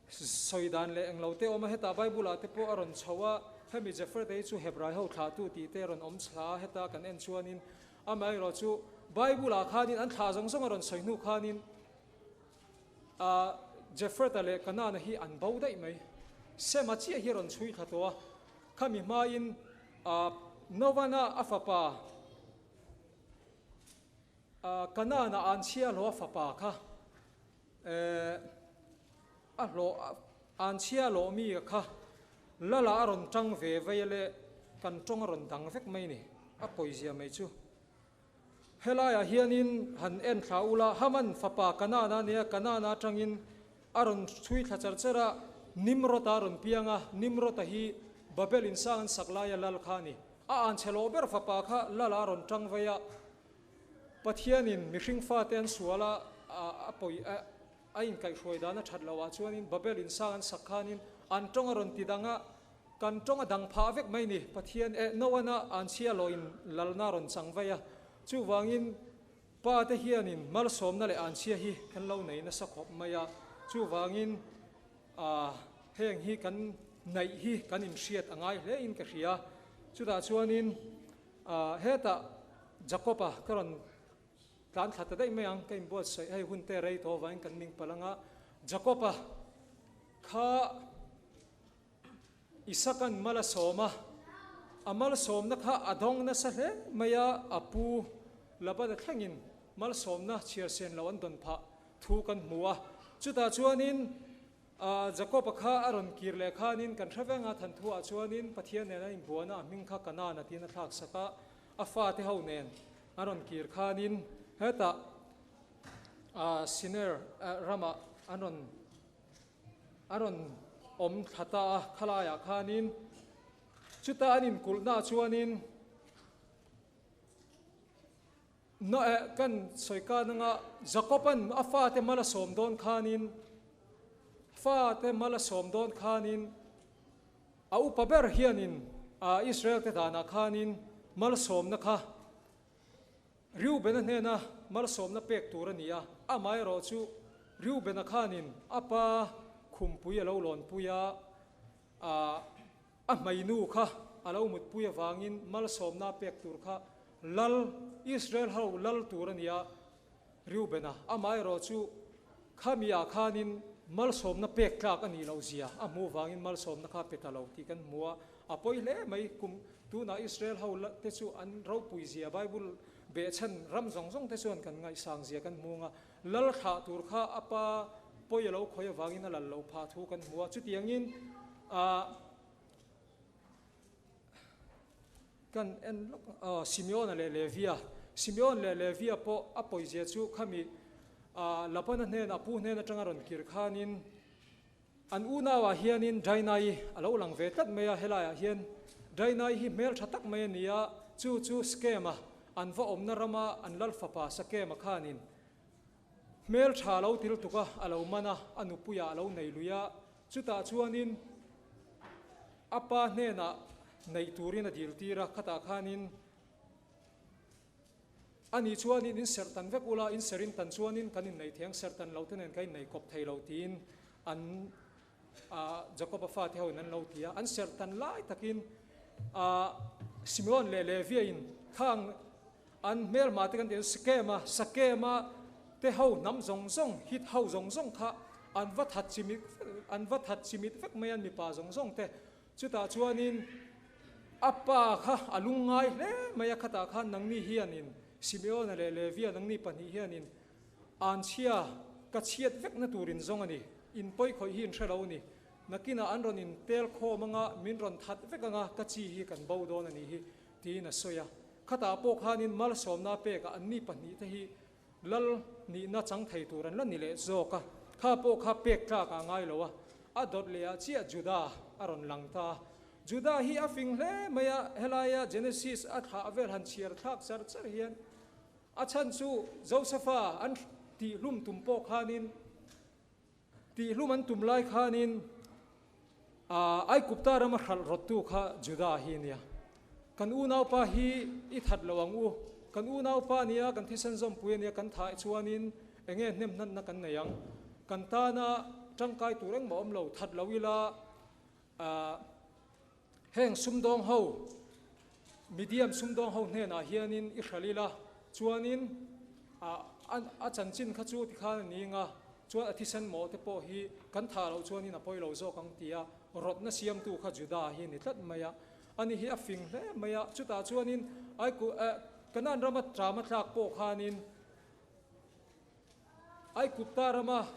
sawi dan leh englo te awm a, hetah Bible ah te pawh a rawn chho a, hemi Jefrete hi chu Hebrai ho thlahtu tih te a rawn awm thla a, heta kan en chuanin amaherawh chu Bible ah khanin an thlah zawng zawng a rawn sawi hnu khanin a Jefreta leh Kanana hi an bo daih mai, Sema chiah hi a rawn chhui thla tawh a. Khami hmain Novana a fapa Kanana an chhiahhlawh a fapa kha a hlawh an chhiahhlawh mi kha Lala a rawn tang ve vei a le kan tawng a rawn dang vek mai ni a pawizia mai chu. Helaiah hianin han en thla ula, Haman fapa Kanana nia Kanana atangin a rawn chhui thla char char a, Nimrod-a a rawn piang a, Nimrod-a hi Babel in sang an sak laia lal kha a ni. A anchhe loh ber fapa kha lala a rawn tang vei a, Pathianin mihring fate an sual a, a pawi a inkaihhruai dan a that loh ah chuanin Babel in sang an sak khanin an tawng a rawn ti dang a, Kan tawng a dang phah vek mai ni. Pathian eh Noana an chhia lawin lalna rawn chang vaih a. Chuvangin Pa te hianin malsawmna leh an chhia hi kan lo nei nasa khawp mai a. Chuvangin ah heng hi kan naih hi kan inhriat a ngai hle in ka hria. Chutah chuanin ah hetah Jakob-a ka rawn tlan thla ta daih mai ang. Ka inbuatsaih hei hun te rei tawh avangin kan ming palh anga Jakob-a kha Isaka'n mal a sawm a, a malsawmna kha a dawng nasa hle mai a, a pu Labana thlengin malsawmna chhiar sen lo an dawn phah thu kan hmu a. Chutah chuanin Jakob-a kha a rawn kir leh khanin kan hre veng a, Thanthuah chuanin Pathian nen an inbuana a hming kha Kanaan a tiin a thlak sak a, a fate ho nen an rawn kir khanin hetah Siner ramah an rawn A rawn awm thla ta a, khalaiah khanin chuta an inkulhnaah chuanin Noah kan sawi kan anga Jakob-a'n a fate mal a sawm dawn khanin fate mal a sawm dawn khanin a upa ber hianin Israel-te danah khanin malsawmna kha Reubena hnena malsawmna pek tur a ni a, amaherawh chu Reubena khanin a pa khumpui a lo lawnpui a, a hmeinu kha a lo mutpui avangin malsawmna pek tur kha lal, Israel ho lal tur a ni a, Reubena, amaherawh chu khami-ah khanin malsawmna pek tlak a nih loh zia a hmuh vangin malsawmna kha pe ta lo tih kan hmu a, a pawi hle mai. Kum tunah Israel ho te chu an ropui zia Bible behchhan ram zawng zawng te chuan kan ngaihsang zia kan hmu ang a, lal thlah tur kha a pa pawi a lo khawi avangin a lal lo phah thu kan hmu a, chutiangin ah Kan en lawk a, Simeon-a leh Levia. Simeon leh Levia pawh a pawizia chu khami Labana hnen, a pu hnen atanga rawn kir khanin an unauah hianin Dinah-i a lo lang ve tlat mai a, helaiah hian Dinah-i hi hmel tha tak mai a ni a, chu chu Skem-a an va awmna rama an lal fapa Sakema khanin. Hmeltha lo til tuk a, a lo man a, a nupuiah a lo nei lui a, chutah chuanin a pa hnenah neih turin a dil tir a, khatah khanin ani chuanin in serh tan vek ula, in serhin tan chuanin kan innei thei ang, serh tan lo te nen kan innei kawp thei lo tiin an Jakob-a fate hoin an lo ti a, an serh tan lai takin Simeon leh Levia in khang An hmelma te kan tih Sikema, Sakema te ho hnam zawng zawng, hit ho zawng zawng kha an va that chimit an va that chimit vek mai an mipa zawng zawng te. Chutah chuanin a pa kha a lungngai hle mai a, khatah khan nangni hianin Simeona leh Levia nangni pahnih hianin anchhia ka chhiat vekna tur in zawng a ni, in pawi khawih hi in hre lo a ni, nakinah an rawn in tel khawm anga min rawn that vek anga ka chi hi kan bo dawn a nih hi tiin a sawi a. Khatah pawh khanin malsawmna pekah anni pahnihte hi lal nihna chang thei tur an la ni leh zawk a, kha pawh kha pek tlak a ngai lo a, a dawt lehah chiah Juda a rawn lang ta a. Juda hi a fing hle mai a, helaia Genesis a thlah vel han chhiar thlak char char hian a chhan chu Josefa an tihhlum tum pawh khanin Tihlum an tum lai khanin Aigupta rama hralh rawttu kha Juda hi a nia. Kan unaupa hi i that lo ang u. Kan unaupa nia, kan thisen zawmpui a nia, kan thah chuanin eng nge hnemhnanna kan nei ang? Kan tana tangkai tur engmah awm lo, that lo ila heng sumdawng ho, Midian sumdawng ho hnenah hianin i hralh ila, chuanin a chanchin kha chu tikhan a ni anga, chuan a thisen mawh te pawh hi kan thah loh chuanin a pawi lo zawk ang tia rawtna siamtu kha Juda hi a ni tlat mai a. Ani hi a fing hle mai a, chutah chuanin Kanaan rama ṭama tlak pawh khanin, Aigupta rama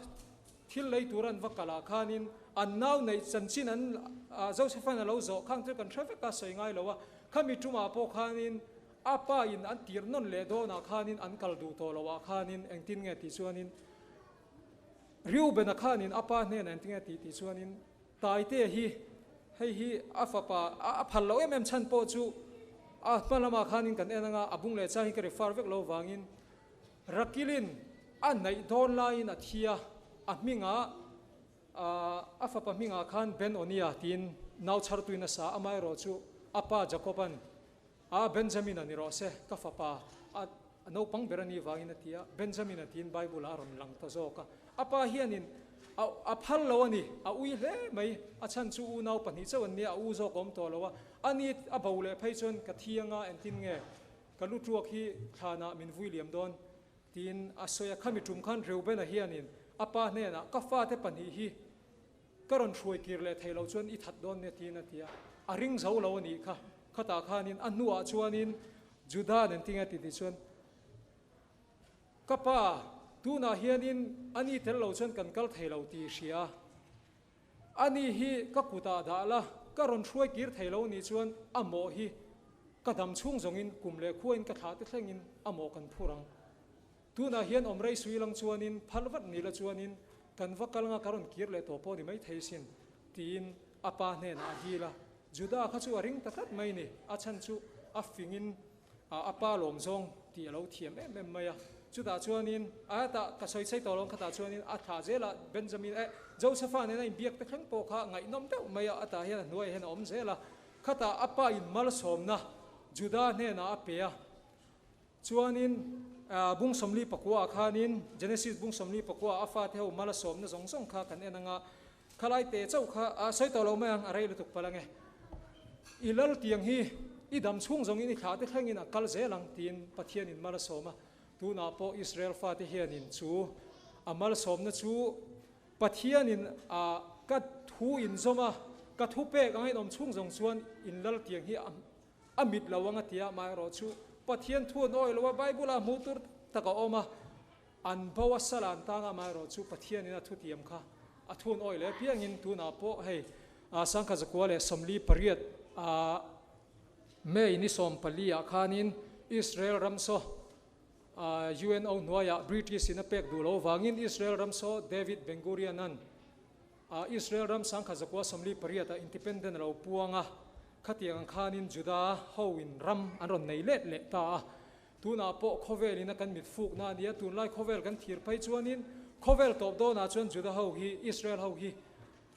thil lei tur an va kal ah khanin an nau neih chanchin an Joseph-a'n a lo zawh khang chu kan hre vek a, sawi ngai lo a. Khami tumah pawh khanin a pa in an tir nawn leh dawn ah khanin an kal duh tawh lo ah khanin engtin nge tih chuanin Reuben-a khanin a pa hnenah engtin nge tih tih chuanin Taitea hi hei hi a fapa a phal loh em em chhan pawh chu a hma lamah khanin kan en anga a bung leh chang hi ka refer vek lo vangin Rakilin a neih dawn laiin a thi a, a hmingah a fapa hmingah khan Ben-Onia tiin nau chhartuin a sa, amaherawhchu a pa Jakob-a'n a Benjamin-a ni rawh se, ka fapa a naupang ber a nih vangin a ti a, Benjamin-a tiin Bible-ah a rawn lang ta zawk a. A pa hianin a phal lo a ni, a ui hle mai, a chhan chu unau pahnih chauh an nia, a u zawk a awm tawh lo a, ani a bo leh phei chuan ka thi anga engtin nge? Ka lu tuak hi thlanah min vui liam dawn, tiin a sawi a. Khami tum khan Reubena hianin a pa hnenah, Ka fate pahnih hi ka rawn hruai kir leh thei loh chuan i that dawn nia, tiin a ti a. A ring zo lo a nih kha. Khatah khanin a hnuah chuanin Juda nen tinge ti tih chuan, Ka pa, tunah hianin a ni tel lo chuan kan kal thei lo tih i hria. Ani hi ka kutah dah la, ka rawn hruai kir thei lo nih chuan a mawh hi ka dam chhung zawngin kum leh khuain ka thlah te thlengin a mawh kan phur ang. Tunah hian awm rei sui lang chuanin phal vat ni la chuanin kan va kal anga ka rawn kir leh tawh pawh ni mai thei sin tiin a pa hnenah a dil a. Juda kha chu a ring ta tlat mai ni, a chhan chu a fingin A pa lawm zawng tih a lo thiam em em mai a. Chutah chuanin a hetah ka sawi chei tawh lo ang khatah chuanin a thlah zel a, Benjamin eh Josepha nena inbiak te thleng pawh kha ngaihnawm deuh mai a, a tah hian a hnuaiah hian a awm zel a. Khatah a pa in malsawmna Juda hnenah a pe a. Chuanin bung sawmli pakua ah khanin Genesis bung sawmli pakua ah a fate ho malsawmna zawng zawng kha kan en ang a. Khalai te chauh kha a sawi tawh lo mai ang, a rei lutuk palh ange. I lal tiang hi i dam chhung zawngin i thlah te thlengin a kal zel ang tiin Pathianin mal a sawm a. Tunah pawh Israel fate hianin chu a malsawmna chu Pathianin a ka thu inzawm a, ka thu pek anga in awm chhung zawng chuan in lal tiang hi a mit lo ang a ti a, amaherawhchu Pathian thu an awih lo a, Bible-ah hmuh tur tak a awm a. An bo a sal an tang a, amaherawh chu Pathianin a thutiam kha a thun awih leh apiangin tunah pawh hei Sangkhat zakua leh 48 ah May ni 14 ah khanin Israel ram saw UNO hnuaiah British in a pek duh lo vangin Israel ram saw David Ben Gurion an Israel ram Sangkhat zakua 48 ah independent a lo puang a, khatiang ang khanin Juda ho in ram an rawn nei let leh ta a. Tunah pawh khawvel ina kan mit fukna a nia, tunlai khawvel kan thir phei chuanin khawvel tawp dawnah chuan Juda ho hi, Israel ho hi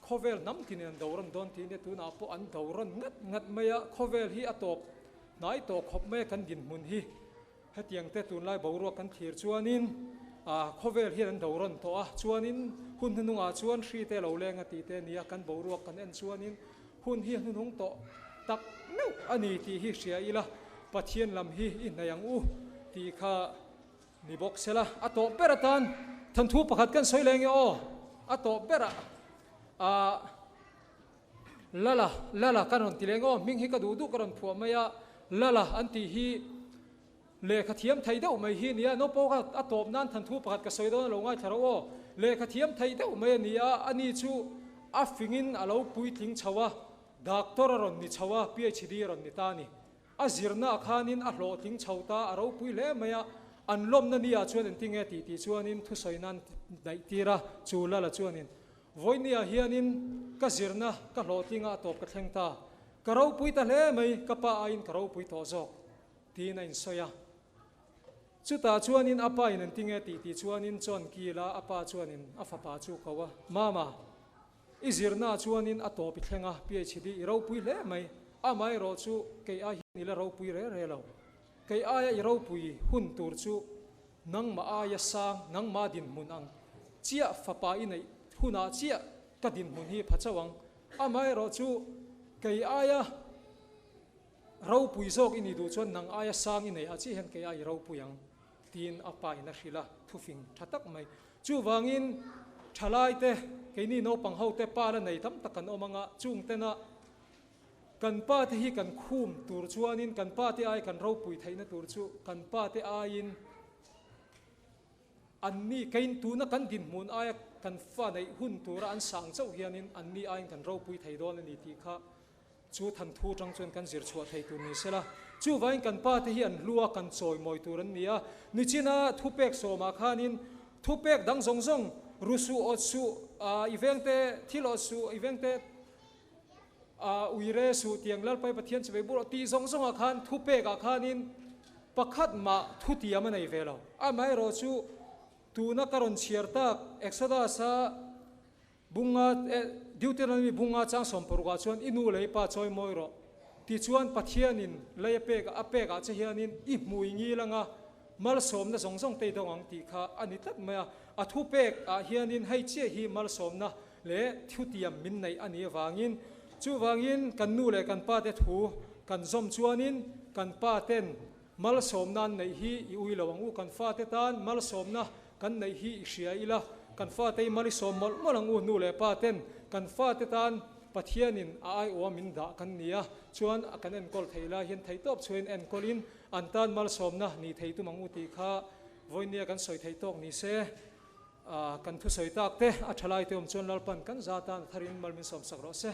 khawvel hnam tinin an do rawn dawn tih nia, tunah pawh an do rawn ngat ngat mai a, khawvel hi a tawp hnai tawh khawp mai a kan dinhmun hi. Hetiang te tunlai boruak kan thlir chuanin khawvel hian an do rawn tawh a, chuanin hun hnuhnungah chuan hri te lo leng a tih te a nia, kan boruak kan en chuanin hun hi a hnuhnung tawh tak meuh a ni tih hi hria ila, Pathian lam hi i hnaih ang u tih kha ni bawk sela. A tawh ber atan thanthu pakhat kan sawi leng e aw, a tawh berah ah. Lala, Lala ka rawn ti leng aw, hming hi ka duh duh ka rawn phuah mai a, Lala an tih hi lehkha thiam thei deuh mai hi a ni a, naupang kha a tawp nan thanthu pakhat ka sawi dawn a lo ngaithla rawh aw, lehkha thiam thei deuh mai a ni a, ani chu a fingin a lo puitling chho a, doctor a rawn ni chho a, PhD a rawn ni ta a ni. A zirnaah khanin a hlawhtling chho ta, a ropui hle mai a, an lawmna ni-ah chuan engtinge tih tih chuanin thusawi nan daih tir a, chu Lala chuanin, Vawinia hianin ka zirna ka hlawhtlinga a tawp ka thleng ta, ka ropui ta hle mai, ka pa aiin ka ropui tawh zawk, tiin a insawi a. Chutah chuanin a pa in engtinge tih tih chuanin John Kila a pa chuanin a fapa chu ko a, Mama, I zirna chuanin a tawp i thleng a, PhD i ropui hle mai. Amaherawh chu kei ai hian i la ropui re re lo. Kei aia i ropui hun tur chu nangmah aia sang, nangmah dinhmun ang chiah fapa i neih hunah chiah ka dinhmun hi pha chauh ang. Amaherawh chu kei aia ropui zawk i nih duh chuan nang aia sang i neih ah chiah hian kei ai i ropui ang. Tiin a pa in a hrilh a, thufing tha tak mai. Chuvangin thalaite, keini naupang hote pa la nei tam tak kan awm anga, chung tena kan pa te hi kan khum tur chuanin kan pa te ai kan ropui theihna tur chu kan pa te aiin anni kein tuna kan dinhmun aia kan fa neih hun tura an sang chauh hianin anni aiin kan ropui thei dawn a ni tih kha Chu thanthu tang chuan kan zir chhuah thei tur ni sela, chuvangin kan pa te hi an hlu a, kan chawimawi tur an ni a. Nichina thupek sawmah khanin thupek dang zawng zawng, ru suh, awt suh, i vengte thil awt suh, i vengte uire suh tiang Lalpai Pathian chivei bur tih zawng zawngah khan thupekah khanin pakhat mah thutiam a nei ve lo. Amaherawh chu tuna ka rawn chhiar tak Exodus-a Bunga, eh, Deuteronomy bunga chang sawmparukah chuan i nu leh i pa chawi mawi rawh. Tichuan Pathianin lei a pek a pekah che hianin i hmui ngil anga malsawmna zawng zawng te i dawng ang tih kha a ni tlat mai a. A thu pek ah hianin hei chiah hi malsawmna leh thutiam min neih a nih avangin chuvangin kan nu leh kan pa te thu kan zawm chuanin kan pa ten malsawmna an neih hi i ui lo ang u, kan fate tan malsawmna Kan neih hi i hria ila, kan fate i mal i sawm mawlh mawlh ang u, nu leh pa ten kan fate tan Pathianin a aiawha min dah kan ni a, chuan a kan enkawl thei lai hian theihtawp chhuahin enkawlin an tan malsawmna nih thei tum ang u tih kha vawinia kan sawi theih tawk ni se. Kan thusawi tak te a tha lai te awm chuan Lalpan kan za tan a tharin mal min sawmsak rawh se.